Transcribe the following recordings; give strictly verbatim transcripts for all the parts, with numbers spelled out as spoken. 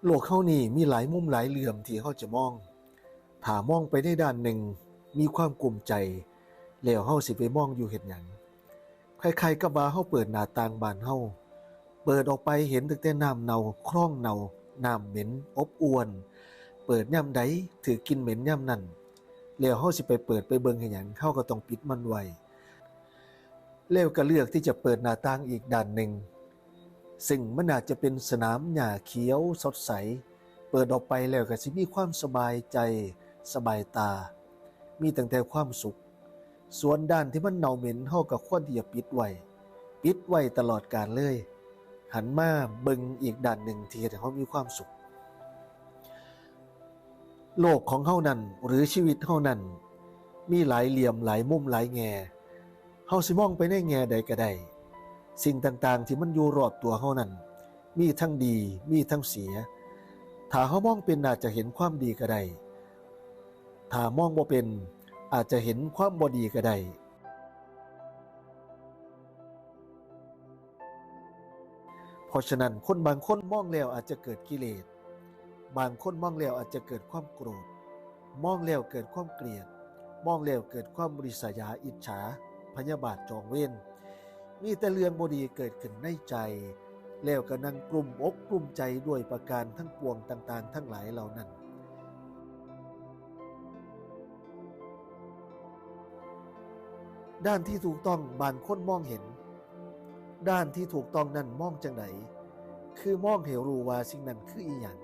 โลกเฮานี่มีหลายมุมหลายเหลี่ยมที่เฮาจะมอง ถ้ามองไปในด้านหนึ่ง มีความกุ้มใจ แล้วเฮาสิไปมองอยู่เฮ็ดหยัง คล้ายๆกับว่าเฮาเปิดหน้าต่างบ้านเฮา เปิดออกไปเห็นตั้งแต่น้ำเน่า คลองเน่า น้ำเหม็น อบอวน เปิดยามใดถืกกลิ่นเหม็นยามนั้น แล้วเฮาสิไปเปิดไปเบิ่งเฮ็ดหยัง เฮาก็ต้องปิดมันไว้ แล้วก็เลือกที่จะเปิดหน้าต่างอีกด้านหนึ่ง ซึ่งมันอาจจะเป็นสนามหญ้าเขียวสดใส เปิดออกไปแล้วก็สิมีความสบายใจ สบายตา มีตั้งแต่ความสุข ส่วนด้านที่มันเน่าเหม็น เฮาก็ควรที่จะปิดไว้ ปิดไว้ตลอดกาลเลย หันมาเบิ่งอีกด้านหนึ่งที่เฮ็ดให้เฮามีความสุข โลกของเฮานั้น หรือชีวิตเฮานั้น มีหลายเหลี่ยม หลายมุม หลายแง่ เฮาสิมองไปในแง่ใดก็ได้ สิ่งต่างๆที่มันอยู่รอบตัวเฮานั้น มีทั้งดี มีทั้งเสีย ถ้าเฮามองเป็นอาจจะเห็นความดีก็ได้ ถ้ามองบ่เป็นอาจจะเห็นความบ่ดีก็ได้ เพราะฉะนั้นคนบางคนมองแล้วอาจจะเกิดกิเลส บางคนมองแล้วอาจจะเกิดความโกรธ มองแล้วเกิดความเกลียด มองแล้วเกิดความริษยา อิจฉา พยาบาท จองเวร มีแต่เรื่องบ่ดีเกิดขึ้นในใจ แล้วก็นั่งกลุ้มอกกลุ้มใจด้วยประการทั้งปวงต่างๆทั้งหลายเหล่านั้น ด้านที่ถูกต้องบางคนมองเห็น ด้านที่ถูกต้องนั้นมองจังใด คือมองให้รู้ว่าสิ่งนั้นคืออีหยัง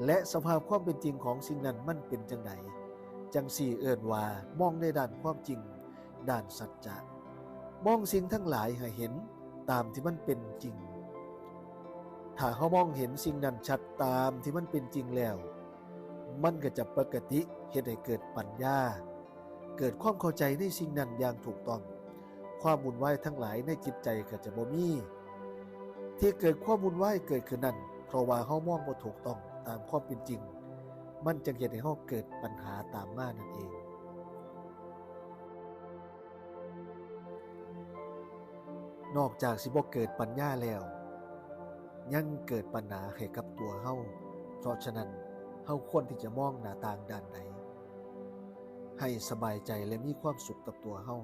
และสภาพความเป็นจริงของสิ่งนั้นมันเป็นจังใด จังสี่เอิ้นว่ามองในด้านความจริง ด้านสัจจะ มองสิ่งทั้งหลายให้เห็นตามที่มันเป็นจริง ถ้าเฮามองเห็นสิ่งนั้นชัดตามที่มันเป็นจริงแล้ว มันก็จะปกติเฮ็ดให้เกิดปัญญา เกิดความเข้าใจในสิ่งนั้นอย่างถูกต้อง ความวุ่นวายทั้งหลายในจิตใจก็จะบ่มี ที่เกิดความวุ่นวายเกิดขึ้นนั้น เพราะว่าเฮามองบ่ถูกต้องตามความเป็นจริง มันจึงเฮ็ดให้เฮาเกิดปัญหาตามมานั่นเอง นอกจากสิบ่เกิดปัญญาแล้ว ยังเกิดปัญหาให้กับตัวเฮา เพราะฉะนั้นเฮาควรที่จะมองหน้าต่างด้านใด ให้สบายใจและมีความสุขกับตัวเฮา